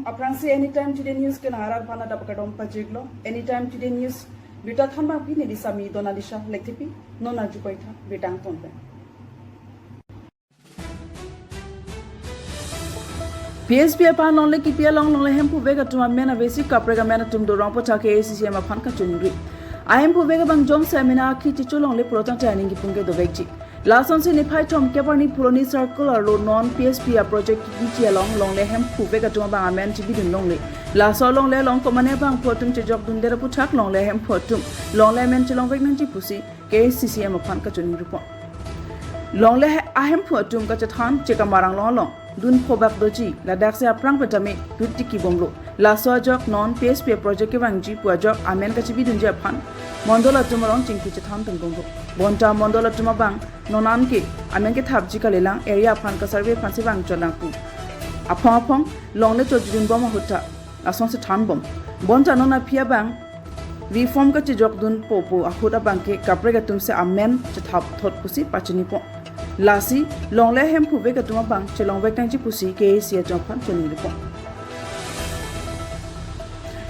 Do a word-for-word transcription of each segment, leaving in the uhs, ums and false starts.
Aphrangsi Anytime Today News ke nang arat aphan adap kardom pajirlo. Anytime Today News birta thanbang pini di sami Donalisha Lekthepi, non arju poitha birta angton pen. P S P aphan longle kipi along longle hemphu vek atum amen avesi kaprek amen atum dorong aphuthak K A C C M aphan kachoningri. Ahemphu vek abang jongsi amena akhi chicho longle pulotangte aning kipung ke dovekji. Lasonsi niphai thomkep arni Phuloni Circle arlo non P S P a project kipi along longle hemphu vek atum abang amen chibidun longle. Laso longle along komane abangphu atum chejokdunde aphuthak longle hemphu atum longle amen chelongvek nangji pusi K A C C M aphan kachoningri pon. Longle he-, ahemphu atum kachethan chekamar anglong along dun phobak doji, ladaksi aphrang pen tame dut tiki bomlo. Laso ajok non P S P project kevangji pu ajok amen kachibidunji aphan mondol atum along chingki chethan tung bomlo. Bonta mondol atum abang non an ke amen kethapji kalilang, area aphan ka survey aphansi vangchot lang pu. Aphong aphong longle chojidun bom ahut ta lasonsi than bom. Bonta non aphi abang reform kachejokdun popo ahut abang ke kaprek atumsi amen chethap thot pusi pachini pon. Lasi longle hemphu vek atum abang chelongvek nangji pusi K A C atum aphan choningri pon.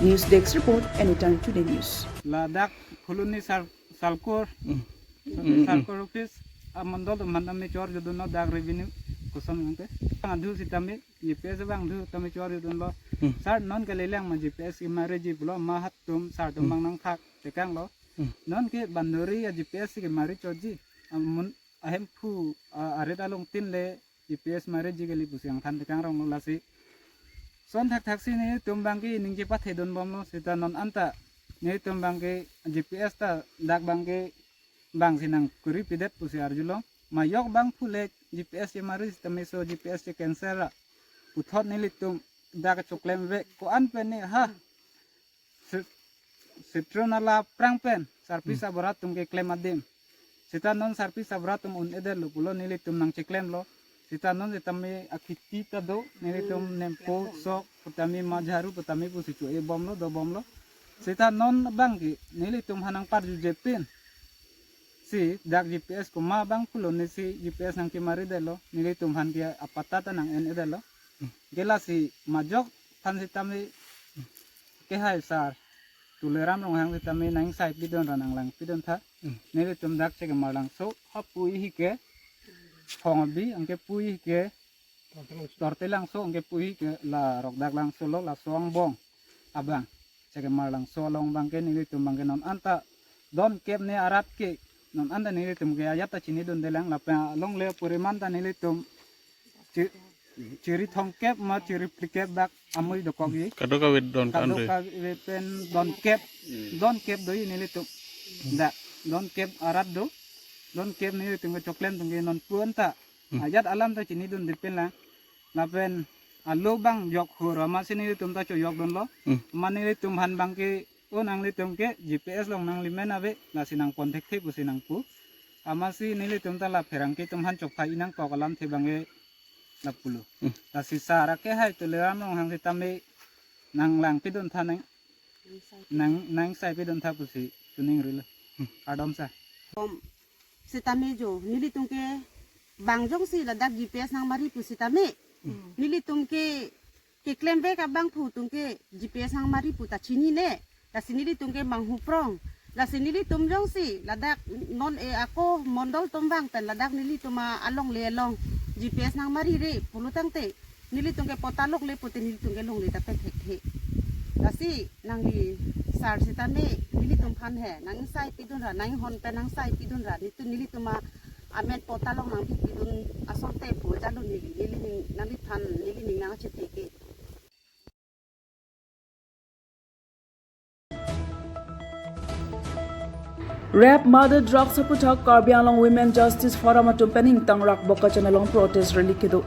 News Desk Report, Anytime Today News. Ladak Phuloni Sar-, Salkur, Mm. Salkur office, a mondol atum aphan tame chor jodunlo dak revenue koson nangte. Adhu sitame, G P S abang adhu tame chor jodunlo. Mm. Sar non kalilang ma G P S kemariji pulo, ma hatum sar atum Mm. bang nangthak tekanglo. Mm. Non ke bandori a G P S kemari chotji. Amun ahemphu, a, arit along tin le G P S mariji kali pusi angthan tekang ronglo lasi. Son thakthaksi nelitum abang ke ningje pathedun bomlo seta non anta nelitum abang ke G P S ta dak abang ke bangsi nangkuri pidet pusi arjulong. Ma yok abangphu le G P S chemari seta meso G P S che cancel ra puthot nelitum dak choklem vek ko-an pen ne ha. Sit-, sitron ala aphrang pen sarpi Hmm. sabura atum keklem adim. Seta non sarpi sabura atum un-edetlo pulo nelitum nangcheklemlo. Seta non sitame akhiti ta do, nelitum nempo sok, putame ma jharu, putame pusi cho-e bomlo, do bomlo. Seta non abang ke nelitum aphan nangparjuje pinsi dak G P S komat abang pulo nesi G P S nangkemaridetlo, nelitum aphan ke apatta ta nang-en-edetlo. Ke lasi majok aphan sitame kehai sar Tuliram Ronghang sitame nang sai pidun ra nanglang pidun tha. Hmm. Nelitum dak chekamar langso, ha pu ihi ke, Phongabi, anke pu ihi ke, Torte Langso, anke pu ihi ke, la Rokdak Langso lo, laso angbong abang. Chekamar langso along abang ke nelitum abang ke non anta donkep ne arat ke, non anta nelitum ke ajat ta chinidunde lang, lapen alongle puriman ta nelitum chi-, chiri thomkep ma chiri phlikep dak amui dokokji. Kadokave don kan do. Kadokave pen donkep, donkep do-i nelitum. Dak, donkep arat do, donkep nelitum ke choklem atum ke non pu anta. Hmm. Ajat alam ta chinidunde pen lang. Lapen alo abang yok hur, amatsi nelitum ta choyokdunlo. Hmm. Amat nelitum aphan abang ke, o nanglitum ke G P S along nanglimen ave, lasi nangpon thekthe pusi nangpu. Amatsi nelitum ta la pherangke atum aphan chokphai nangkok alamthe abang ke lapulo. Hmm. Lasi sar akehai Tuliram Ronghang sitame nanglang pidun tha nang, nang, nang sai pidun tha pusi choningrilo. Hmm. Kardom sar. Bom sitame jo, nelitum ke bang jongsi ladak G P S nangmari pu sitame. Hmm. Nelitum ke, keklemvek abangphu atum ke G P S nangmari pu ta chinine. Lasi nelitum ke manghuprong. Lasi nelitum jongsi ladak non e ako mondol atum abang pen ladak nelitum a alongle along G P S nangmarire pulotangte nelitum ke patta longle pute nelitum ke longle ta pen thekthe. Lasi nangli sar sitame nelitum aphan he nangsai pidun ra, nanghon pen nangsai pidun ra, nelitum, nelitum a amen patta along nangpi pidun asonte pu jalo neli, neli ning, nangliphan neli ning nangchethe ke. Rape, murder, drugs aphuthak Karbi Anglong Women Justice Forum atum pen ingtangrak Bokajan along protest rally kedo.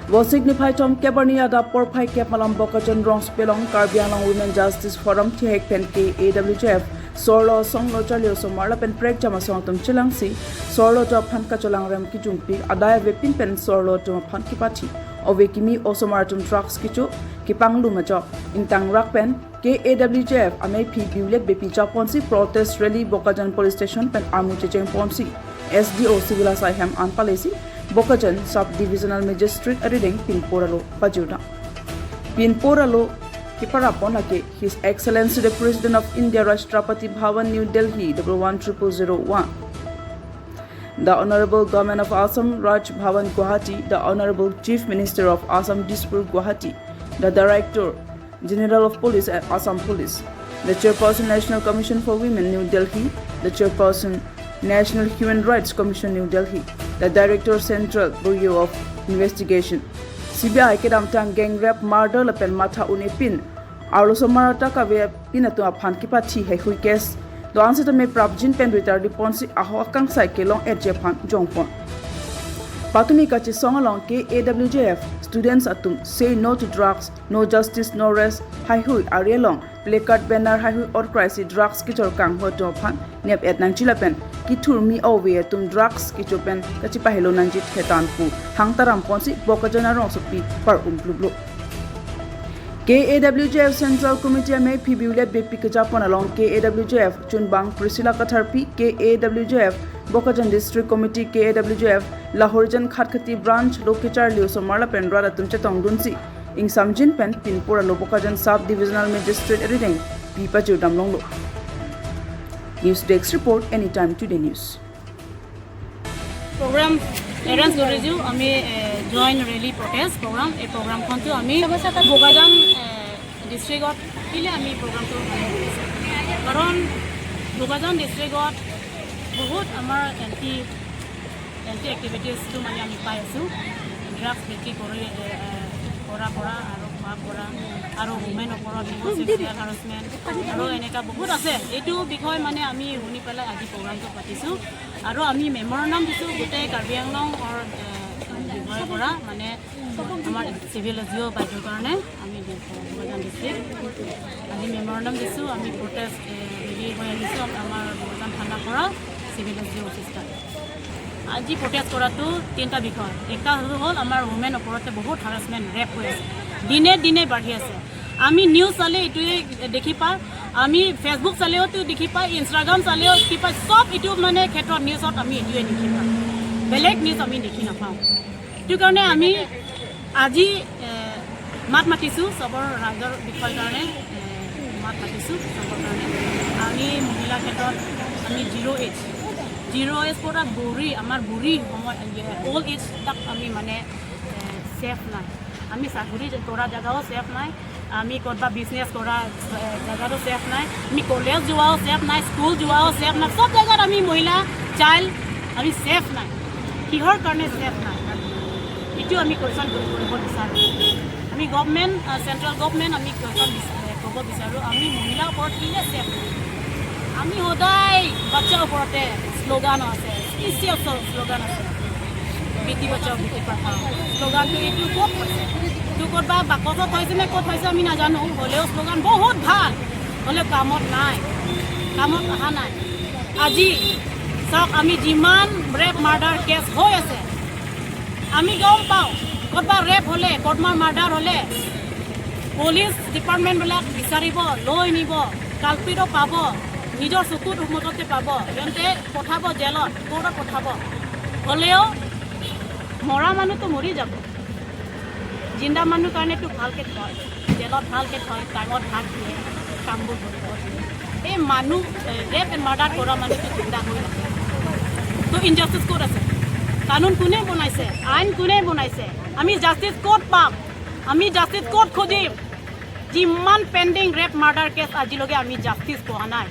Vosik niphai thomkep arni adap porphai kep malam Bokajan rongsopi along Karbi Anglong Women Justice Forum thihek pen K A W J F, Sorlo Asong, Lo Charli Osomar lapen prekjam asong atum chelangsi Sorlo atum aphan kacholangrem kijumpi adai avepin pen Sorlo atum aphan kipathi, ove kimi osomar atum drugs kecho, kepanglum ajok ingtangrak pen K A W J F ameiphi Biulet Beypi japonsi protest rally Bokajan Police Station pen armu chechengponsi S D O Civil asai hem an palesi Bokajan Sub Divisional Magistrate arideng pinpur alo pajirda. Pinpur alo keparap pon lake His Excellency the President of India, Rashtrapati Bhavan, New Delhi, double one triple zero one. The Honorable Government of Assam, Raj Bhavan, Guwahati, the Honorable Chief Minister of Assam, Dispur, Guwahati, the Director General of Police at Assam Police, the Chairperson, National Commission for Women, New Delhi, the Chairperson, National Human Rights Commission, New Delhi, the Director, Central Bureau of Investigation, C B I, kedamtang gang rape murder lapen matha un-e pin arloso Marata kave pin atum aphan kepathi heihui case do-an sitame prapjin pen ritar di ponsi ahok akangsai kelong-etji aphan jongpon. Patumi kachesong along K A W J F students atum Say No to Drugs, No Justice, No Rest heihui ari along placard, banner heihui orkrai si drugs kechor kanghu atum aphan nep-et nangji lapen kethurmi ove atum drugs kecho pen kachepahelo nangji thetan pu hangtaram ponsi Bokajan arongsopi par-um plublo. K A W J F Central Committee amei Phi Biulet Beypi kejapon along K A W J F chunbang Priscilla Katharpi, K A W J F Bokajan District Committee, K A W J F Lahorijan Khatkhati Branch lo kecharli osomar lapen rat atum chetongdunsi ingsamjin pen pinpur alo Bokajan Sub Divisional Magistrate arideng pi pajir damlonglo. News Desk Report, Anytime Today News. Program arrange কৰিছো আমি, এ, joint rally protest programme. এই প্ৰগ্ৰামখনটো আমি বোকাজান, এ, ডিষ্ট্ৰিক্টত কেলে আমি প্ৰগ্ৰামটো মানে কৰিছো? কাৰণ বোকাজান ডিষ্ট্ৰিক্টত বহুত আমাৰ এণ্টি, এণ্টি এক্টিভিটিজটো মানে আমি পাই আছো। ড্ৰাগছ বিক্ৰী কৰি, এ, এ, কৰা পৰা আৰু খোৱা পৰা আৰু ৱুমেন ওপৰত ইম'চনেল হেৰাছমেণ্ট আৰু এনেকুৱা বহুত আছে। এইটো বিষয়ে মানে আমি শুনি পেলাই আজি প্ৰগ্ৰামটো পাতিছো। আৰু আমি মেমৰেণ্ডাম দিছো গোটেই কাৰ্বি আংলঙৰ, এ, বিষয়ৰ পৰা, মানে আমাৰ চিভিল এছ ডি অ' বাইদেউৰ কাৰণে আমি দি-, বোকাজান ডিষ্ট্ৰিক্ট আজি মেমৰেণ্ডাম দিছো। আমি প্ৰটেষ্ট, এ, ৰেলী হৈ আহিছো আমাৰ বোকাজান থানাৰ পৰা চিভিল এছ ডি অ' অফিচ তাত। আজি প্ৰটেষ্ট কৰাটো তিনিটা বিষয়। এটা হ'ল আমাৰ ৱুমেন ওপৰতে বহুত হেৰাছমেণ্ট, ৰেপ হৈ আছে, দিনে দিনে বাঢ়ি আছে। আমি নিউজ চালে এইটোৱে দেখি পাওঁ, আমি ফেচবুক চালেওতো দেখি পাওঁ, ইনষ্টাগ্ৰাম চালেও দেখি পাওঁ, চব এইটো মানে ক্ষেত্ৰত নিউজত আমি এইটোৱে দেখি পাওঁ, বেলেগ নিউজ আমি দেখি নাপাওঁ। সেইটো কাৰণে আমি আজি, এ, মাত মাতিছো চবৰ ৰাইজৰ বিষয়ৰ কাৰণে, এ, মাত মাতিছো চবৰ কাৰণে। আমি মহিলা ক্ষেত্ৰত আমি জিৰ' এজ, জিৰ' এজ পৰা বুঢ়ী, আমাৰ বুঢ়ী সময়, অ'ল্ড এজ তাক আমি মানে, এ, ছেফ নাই। আমি চাকৰি কৰা জেগাও ছেফ নাই, আমি ক'ৰবাত বিজনেছ কৰা, এ, জেগাতো ছেফ নাই, আমি কলেজ যোৱাও ছেফ নাই, স্কুল যোৱাও ছেফ নাই, চব জেগাত আমি মহিলা, চাইল্ড আমি ছেফ নাই। কিহৰ কাৰণে ছেফ নাই? এইটো আমি কুৱেশ্যন কৰিব বিচাৰোঁ। আমি গভৰ্ণমেণ্ট, আ, চেণ্ট্ৰেল গভৰ্ণমেণ্ট আমি কুৱেশ্যন বিচ-, এ, ক'ব বিচাৰোঁ, আমি মহিলাৰ ওপৰত কিয় ছেফ নাই? আমি সদায় বাচ্ছাৰ ওপৰতে শ্লোগান আছে, স্পেচিয়েল শ্ল-, শ্লোগান আছে, বেটি বাচাও বেটি পঢ়াও। শ্লোগানটো এইটো ক'ত হৈছে? এইটো ক'ত বা বাকচত হৈছে নে ক'ত হৈছে আমি নাজানো, হ'লেও শ্লোগান বহুত ভাল, হ'লেও কামত নাই, কামত অহা নাই। আজি চাওক, আমি যিমান ৰেপ মাৰ্ডাৰ কেছ হৈ আছে, আমি গম পাওঁ, ক'তবা ৰেপ হ'লে, ক'তবা মাৰ্ডাৰ হ'লে, পুলিচ ডিপাৰ্টমেণ্টবিলাক বিচাৰিব, লৈ নিব, কালপিটো পাব, নিজৰ চকুৰ সন্মুখতে পাব, সিহঁতে পঠাব জেলত, কোৰ্টত পঠাব। হ'লেও মৰা মানুহটো মৰি যাব, জিন্দা মানুহ কাৰণেতো ভালকে থয়, জেলত ভালকে থয়, টাইমত ভাত দিয়ে, কামবোৰ কৰিব। এই মানুহ, এ, ৰেপ এণ্ড মাৰ্ডাৰ কৰা মানুহটো জিন্দা হৈ আছে। তো ইনজাষ্টিচ ক'ত আছে? কানুন কোনে বনাইছে? আইন কোনে বনাইছে? আমি জাষ্টিচ ক'ত পাম? আমি জাষ্টিচ ক'ত খুজিম? যিমান পেণ্ডিং ৰেপ মাৰ্ডাৰ কেছ আজিলৈকে আমি জাষ্টিচ পোৱা নাই,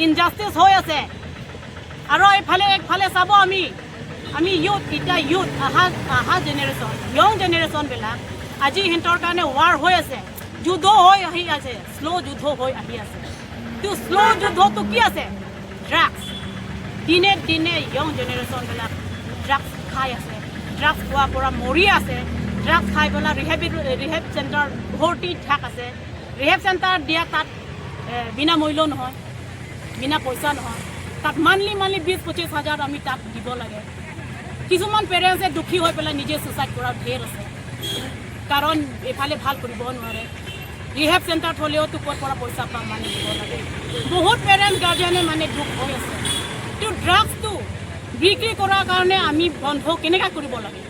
ইনজাষ্টিচ হৈ আছে। আৰু এইফালে একফালে চাব আমি, আমি ইউথ, এতিয়া ইউথ, অহা, অহা জেনেৰেশ্যন, য়ং জেনেৰেশ্যনবিলাক আজি সিহঁতৰ কাৰণে ৱাৰ হৈ আছে, যুদ্ধ হৈ আহি আছে, শ্ল' যুদ্ধ হৈ আহি আছে। তো শ্ল' যুদ্ধটো কি আছে? ড্ৰাগছ। দিনে দিনে য়ং জেনেৰেশ্যনবিলাক ড্ৰাগছ খাই আছে, ড্ৰাগছ খোৱাৰ পৰা মৰি আছে, ড্ৰাগছ খাই পেলাই ৰিহেব, ৰিহেব চেণ্টাৰ ভৰ্তি থাক আছে। ৰিহেব চেণ্টাৰ দিয়া তাত, এ, বিনামূল্য নহয়, বিনা পইচা নহয়। তাত মান্থলি মান্থলি বিছ পঁচিছ হাজাৰ আমি তাত দিব লাগে। কিছুমান পেৰেণ্টছে দুখী হৈ পেলাই নিজে ছুইচাইড কৰা ঢেৰ আছে, কাৰণ এইফালে ভাল কৰিব নোৱাৰে। ৰিহেব চেণ্টাৰত থ'লেওতো ক'ৰ পৰা পইচা পাম, মানে দিব লাগে। বহুত পেৰেণ্টছ গাৰ্জেনে মানে দুখ হৈ আছে। এইটো ড্ৰাগছটো বিক্ৰী কৰাৰ কাৰণে আমি বন্ধ কেনেকা কৰিব লাগে?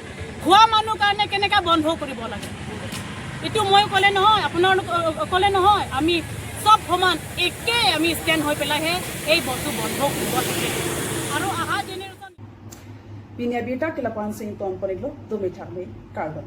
খোৱা মানুহ কাৰণে কেনেকা বন্ধ কৰিব লাগে? এইটো মই অকলে নহয়, আপোনালোক অ-, অকলে নহয়, আমি চব সমান একে আমি ষ্টেণ্ড হৈ পেলাইহে এই বস্তু বন্ধ কৰিব লাগে। আৰু অহা generation Pini abirta ke lapu-an si ingtonpon-iklo, dome thakme, kardom.